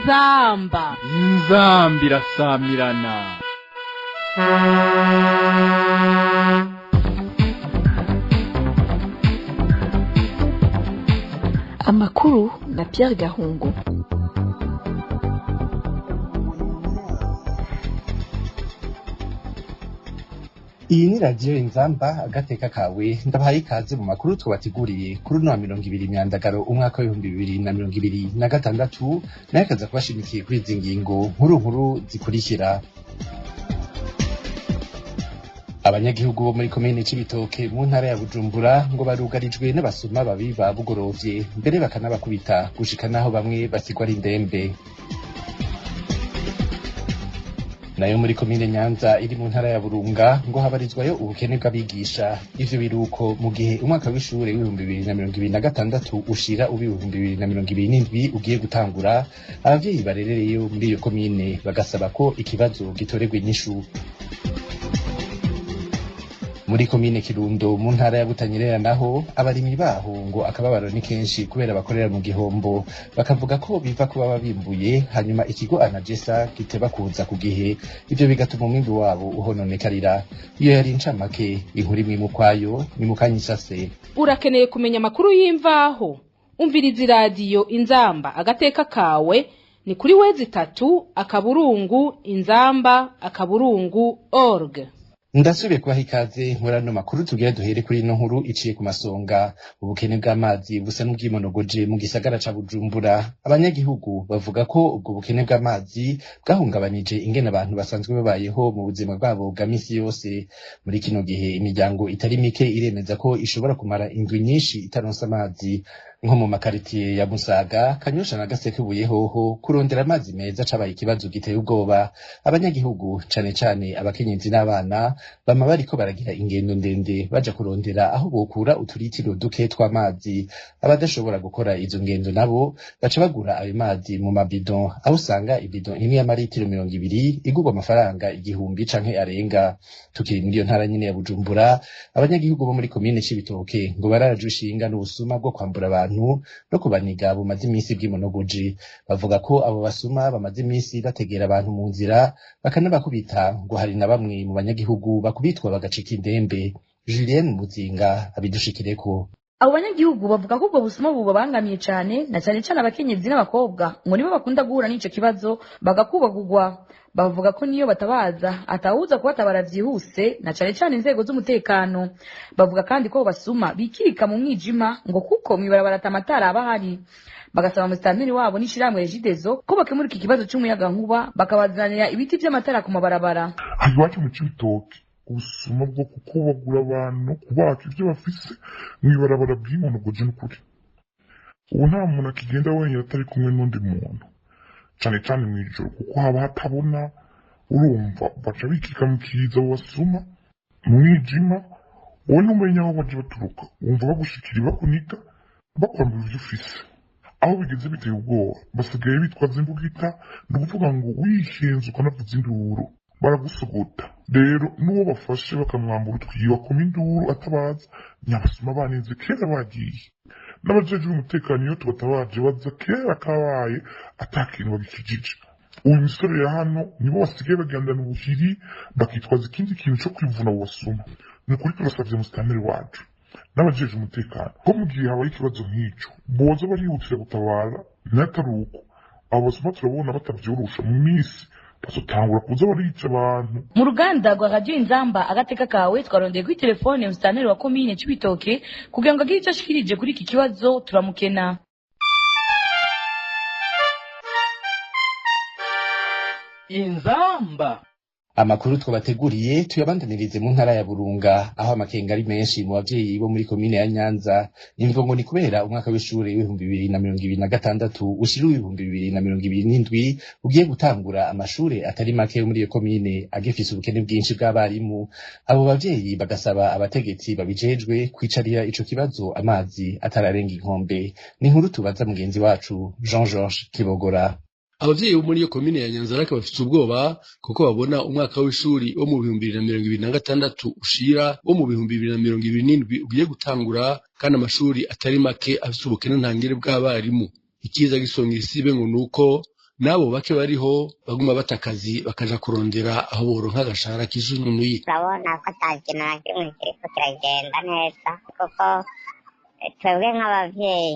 Inzamba. Inzamba irasamirana. Amakuru na Pierre Gahungu. Iyi ni radiyo Inzamba agateka kawe. Ndabahaye ikaze mu makuru tubateguriye kuri uno wa 20 Myandagaro umwaka w'2026, nayo akaza kubashimikiye kuri izi ngingo nkuru nkuru zikurikira. Abanyagihugu bo muri komine Cibitoke mu ntara ya Bujumbura ngo barugarijwe n'abasuma babiba bugorovye, mbere bakanabakubita gushika naho bamwe basigwa ari indembe. Nayo muri komine Nyanza iri mu ntara ya Burunga ngo habarizwayo ubukene bw'abigisha. Ivyo biruko mu gihe umwaka w'ishure w'2026 ushira uw'2027 ugiye gutangura, abavyeyi barerereyo muri iyo komine bagasaba ko ikibazo gitorerwa inyishu. Muri komine Kirundo mu ntara ya Butanyerera naho abarimyi baho ngo akababaro ni kenshi kubera bakorera mu gihombo, bakavuga ko biva ko baba bimbuye hanyuma ikigo Anagesa giteba kuza ku gihe, ivyo bigatuma umwimbu wabo uhononekarira. Iyo yari incamake, inkuru imwe mukwayo ni mukanyisase. Urakeneye kumenya amakuru y'imvaho? Umviriza iradiyo Inzamba agateka kawe ni kuri www.inzamba.org. Ndasubiye kubaha ikaze muri ano makuru. Tugira duhere kuri ino nkuru iciye ku masonga. Ubukene bw'amazi busa n'ubwimonogoje mu gisagara ca Bujumbura. Abanyagihugu bavuga ko ubwo bukene bw'amazi bwahungabanije ingene abantu basanzwe babayeho mu buzima bwabo bwa misi yose. Muri kino gihe imiryango itari mike iremeza ko ishobora kumara indwi nyinshi itaronse amazi. Nko mu makaritiye ya Musaga, Kanyosha na Gasekebuye hoho kurondera amazi meza cabaye ikibazo giteye ubwoba. Abanyagihugu, cane cane abakenyezi n'abana, bama bariko baragira ingendo ndende baja kurondera aho bokura uturitiro duke tw'amazi. Abadashobora gukora izo ngendo nabo baca bagura ayo mazi mu mabido, aho usanga ibido imwe y'amaritiro 20 igurwa amafaranga 1000 canke arenga. Tukiri muri iyo ntara nyene ya Bujumbura, abanyagihugu bo muri komine Cibitoke ngo bararaje ishinga n'ubusuma bwo kwambura abantu no kubaniga bumaze imisi bw'imonogoji. Bavuga ko abo basuma bamaze imisi bategera abantu mu nzira bakanabakubita, ngo hari na bamwe mu banyagihugu bakubitwa bagacika indembe. Julienne Muzinga abidushikireko. Abo banyagihugu bavuga ko ubwo busuma bubabangamiye cane, na cane cane abakenyezi n'abakobwa, ngo nibo bakunda guhura n'ico kibazo bagakubagurwa. Bavuga ko niyo batabaza atawuza kubatabara vyihuse, na cane cane inzego z'umutekano. Bavuga kandi ko basuma bikirika mu mwijima, ngo kuko mw'ibarabara atamatara aba ahari. Bagasaba musitanteri wabo n'ishirahamwe Regideso ko bakemura iki kibazo c'umuyagankuba, bakabazanira ibiti vy'amatara ku mabarabara. Aha iwacu mu Cibitoke ubusuma bwo kukubagura abantu, kubaka ivyo bafise mw'ibarabara bwimonogoje n'ukuri. Ubu nta muntu akigenda wenyine atari kumwe n'undi muntu, cane cane mw'ijoro kuko haba hatabona. Urumva baca bikika mu kiza abo basuma mu mwijima, wowe ntumenya aho baje baturuka, wumva bagushikira bakuniga bakwambura ivyo ufise. Aho bigeze biteye ubwoba, basigaye bitwaza imbugita, ni ukuvuga ngo wihenze ukanavuza induru baragusogota. Rero n'uwo bafashe bakamwambura utwiba akoma induru atabaza, nyabasuma banenze kera bagiye. N'abajejwe umutekano iyo tubatabaje baza kera kabaye ata kintu babikijije. Uyu misore ya hano nibo basigaye bagendana ubuhiri, bakitwaza ikindi kintu co kwivuna abo basuma. Ni ukuri turasavye musitanteri wacu n'abajejwe umutekano ko mu gihe habaye ikibazo nk'ico boza barihutira gutabara, n'atari uko abo basuma turabona batavyorosha, mu misi bazotangura kuza barica abantu. Mu ruganda rwa Radiyo Inzamba agateka kawe twarondeye kuri telefone musitanteri wa komine Cibitoke kugira ngo agire ico ashikirije kuri iki kibazo, turamukena. Inzamba. Amakuru twabateguriye tuyabandanirize mu ntara ya Burunga, aho amakenga ari menshi mu bavyeyi bo muri komine ya Nyanza. Imvo ngo ni kubera umwaka w'ishure w'2026 ushira uw'2027 ugiye gutangura, amashure atari make yo muri iyo komine agifise ubukene bwinshi bw'abarimu. Abo bavyeyi bagasaba abategetsi babijejwe kwicarira ico kibazo amazi atararenga inkombe. Ni inkuru tubaza mugenzi wacu Jean Georges Kibogora. Abavyeyi bo muri iyo komine ya Nyanzarake bafite ubwoba kuko babona umwaka w'ishuri wo mu 2026 ushira wo mu 2027 ugiye gutangura, kandi amashuri atari make afite ubukene ntangere bw'abarimu. Ikiza gisonga isibe ngo nuko n'abo bake bariho baguma batakazi bakaja kurondera aho boronka agashahara kisununuye. Urabona ko ata kintu na kimwe kiriko kiragenda neza, kuko twebwe nk'abavyeyi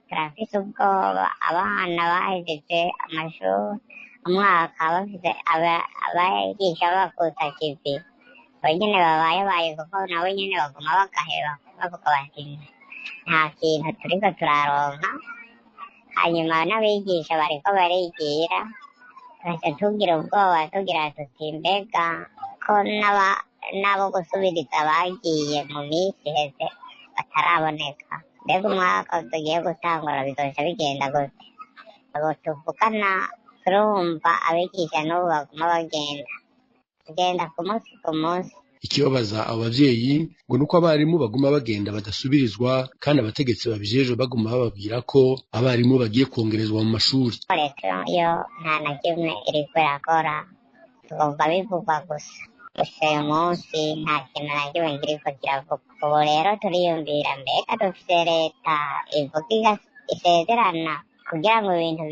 turafise ubwoba. Abana bahejeje amashuri umwaka bafise abigisha bakuta kivi, bo nyene babayebaye, kuko nabo nyene baguma bagaheba bavuga bati nta kintu turiko turaronka. Hanyuma n'abigisha bariko barigira, tugaca tugira ubwoba, tugira tuti mbega ko n'abo gusubiriza bagiye mu minsi iheze bataraboneka, mbega umwaka tugiye gutangura bizoca bigenda gute? Abo tuvugana turumva abigisha n'ubu baguma bagenda tugenda ku munsi ku munsi. Ikibabaza abo bavyeyi ngo nuko abarimu baguma bagenda badasubirizwa, kandi abategetsi babijejwe baguma bababwira ko abarimu bagiye kongerezwa mu mashuri. Leta yo nta na kimwe iriko irakora, tugomba bivugwa gusa. Gusa uyu munsi nta kintu na kimwe kiriko kiravugwa. Ubu rero turiyumvira, mbega dufise leta ivuga isezerana kugira ngo ibintu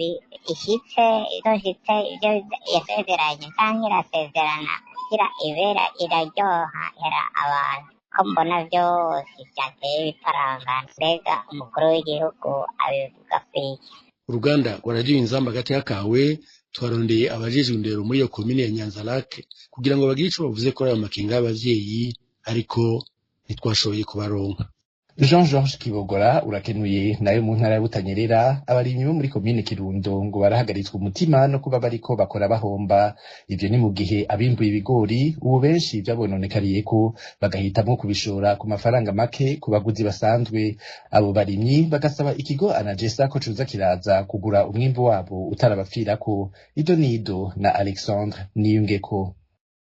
ishitse izoshitse ivyo yasezeranye, canke irasezerana kugira ibera iraryoha era abantu? Ko mbona vyose vyateye biparangana, mbega umukuru w'igihugu abivuga kwiki? Uruganda rwa radiyo Inzamba Agateka Kawe twarondeye abajejwe indero muri iyo komine ya Nyanza-Lac kugira ngo bagire ico bavuze kuri ayo makenga y'abavyeyi, ariko ntitwashoboye kubaronka. Jean Georges Kibogora, urakenuye. Nayo mu ntara ya Butanyerera, abarimyi bo muri komine Kirundo ngo barahagaritswe umutima no kuba bariko bakora bahomba. Ivyo ni mu gihe abimbuye ibigori ubu benshi vyabononekariye ko bagahitamwo kubishora ku mafaranga make ku baguzi basanzwe. Abo barimyi bagasaba ikigo Anagesa ko coza kiraza kugura umwimbu wabo utarabapfirako. Ido nido na Alexandre Niyungeko.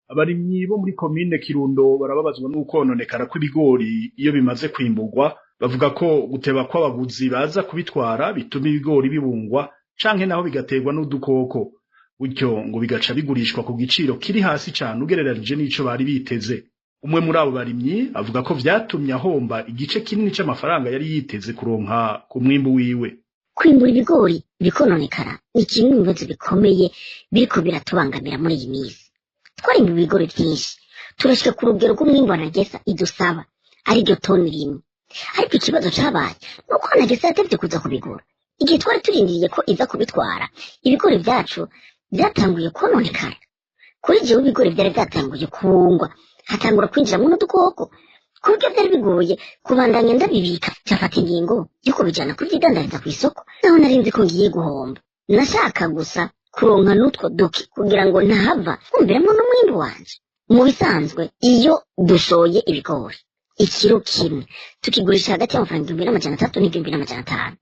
Abarimyi bo muri komine Kirundo barababazwa n'ukononekara kw'ibigori iyo bimaze kwimburwa. Bavuga ko guteba kw'abaguzi baza kubitwara bituma ibigori bibungwa canke naho bigaterwa n'udukoko, gutyo ngo bigaca bigurishwa ku giciro kiri hasi cane ugereranije n'ico bari biteze. Umwe muri abo barimyi avuga ko vyatumye ahomba igice kinini c'amafaranga yari yiteze kuronka ku mwimbu wiwe. Kwimbura ibigori bikononekara ni kimwe mu bibazo bikomeye biriko biratubangamira muri iyi minsi. Twarimba ibigori vyinshi, turashika ku rugero rw'umwimbu Anagesa idusaba, ariryo toni 1. Ariko ikibazo cabaye nuko Anagesa yatevye kuza kubigura. Igihe twari turindiriye ko iza kubitwara, ibigori vyacu vyatanguye kononekara. Kuri jewe ibigori vyari vyatanguye kubungwa, hatangura kwinjiramwo n'udukoko, ku buryo vyari bigoye kubandanya ndabibika. Cafata ingingo yo kubijana kuvyidandariza kw'isoko, naho nari nzi ko ngiye guhomba. Nashaka gusa kuronka n'utwo duke kugira ngo ntahava nkumbiramwo n'umwimbu wanje. Mu bisanzwe iyo dushoye ibigori, ikiro kimwe tukigurisha hagati y'amafaranga 1300 n'1500,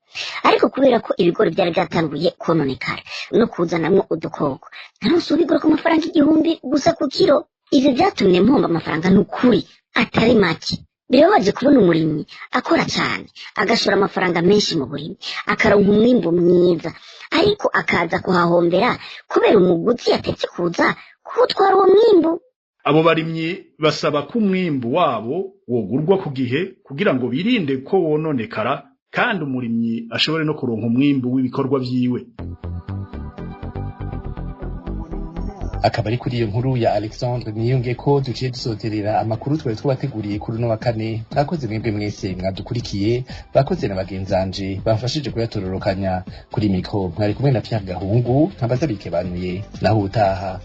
ariko kubera ko ibigori vyari vyatanguye kononekara no kuzanamwo udukoko, naronse ubigura ku mafaranga 1000 gusa ku kiro. Ivyo vyatumye mpomba amafaranga n'ukuri atari make. Birababaje kubona umurimyi akora cane, agashora amafaranga menshi mu burimyi, akaronka umwimbu mwiza, ariko akaza kuhahombera kubera umuguzi yatevye kuza kuwutwara uwo mwimbu. Abo barimyi basaba ko umwimbu wabo wogurwa ku gihe kugira ngo birinde ko wononekara, kandi umurimyi ashobore no kuronka umwimbu w'ibikorwa vyiwe. Akaba ari kuri iyo nkuru ya Alexandre Niyungeko duciye dusoterera amakuru twari twabateguriye kuri uno wa kane. Mwakoze mwebwe mwese mwadukurikiye, bakoze na bagenzanje bamfashije kuyatororokanya. Kuri mikro mwari kumwe na Pierre Gahungu, nkabaza bikebanuye naho utaha.